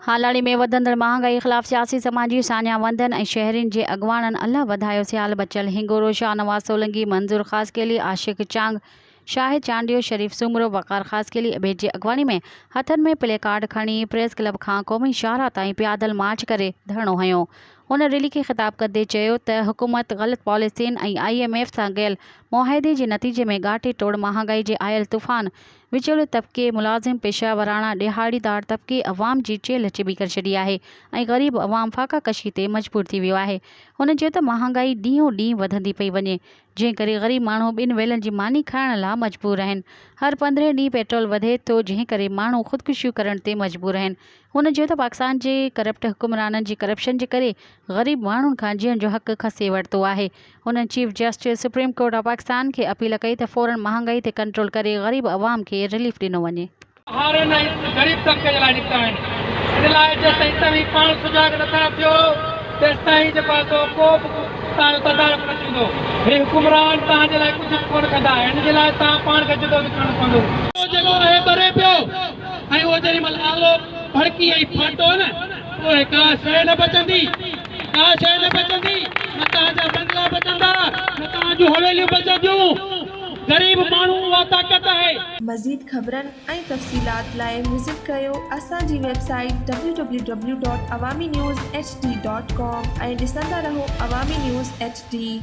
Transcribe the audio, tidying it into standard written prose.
هالاڻي ۾ وڌندڙ مهانگائي خلاف سياسي سماجي ساڃاهه وندن ۽ شهرين جي اڳواڻن الله وڌايو سيال، بچل هنگورو، شاهنواز سولنگي، منظور خاصخيلي، عاشق چانگ، شاهد چانڊيو، شريف سومرو، وقار خاصخيلي ابيد جي اڳواڻي ۾ هٿن ۾ پلي ڪارڊ کڻي پريس ڪلب کان قومي شاهراهه تائين پيادل مارچ ڪري ڌرڻو هنيو. هن ريلي کي خطاب ڪندي چيو ته حڪومت غلط پاليسين ۽ I M F سان ڪيل معاهدي جي نتيجي ۾ ڳاٽي ٽوڙ مهانگائي جي آيل طوفان وچولي طبقي، ملازم، پيشه وراڻا، ڏهاڙيدار طبقي عوام جي چيلهه چٻي ڪري ڇڏي آهي ۽ غريب عوام فاقه ڪشي تي مجبور ٿي ويو آهي. هن چيو ته مهانگائي ڏينهون ڏينهن وڌندي پئي وڃي، جنهن ڪري غريب ماڻهو ٻن ويلن جي ماني کائڻ لا مجبور آهن. هر پندرهين ڏينهن پيٽرول وڌي ٿو، جنهن ڪري ماڻهو خودڪشيون ڪرڻ تي مجبور آهن. هن چيو ته پاڪستان جي ڪرپٽ حڪمرانن جي ڪرپشن جي ڪري غريب ماڻهن کان جيئڻ جو حق کسي ورتو آهي. هن chief justice supreme court of Pakistan کي اپيل ڪئي ته فورن مهانگائي تي ڪنٽرول ڪري غريب عوام کي رليف ڏنو وڃي. هارين ۽ غريب طبقي جي لاء نڪتا آهن ان لاء جيستائين توهين پاڻ سجاڳ نه ٿا ٿيو تيستائين جيڪو آهي سو ڪو به توهان جو تدارڪ نه ٿيندو. هي حڪمران توهان جي لاء ڪجهه به ڪونه ڪندا ان جي لاء توهان پاڻ کي جدوجھد ڪرڻو پوندو. جيڪو آهي ٻري پيو ۽ اهو جيڏي مهل آلو ڀڙڪي ۽ ڦاٽو نه پوء ڪا شيء نه بچندي، ڪا شيء نه بچندي، نه توهان جا بنگلا بچندا، نه توهان جون حويليون بچنديون، غريب ماڻهو اها طاقت آهي. مزيد خبرن ۽ تفصيلات لاء وزٽ ڪريو اسان جي website W W W dot Awami news H D dot com ۽ ڏسندا رهو عوامي نيوز ايڇ ڊي.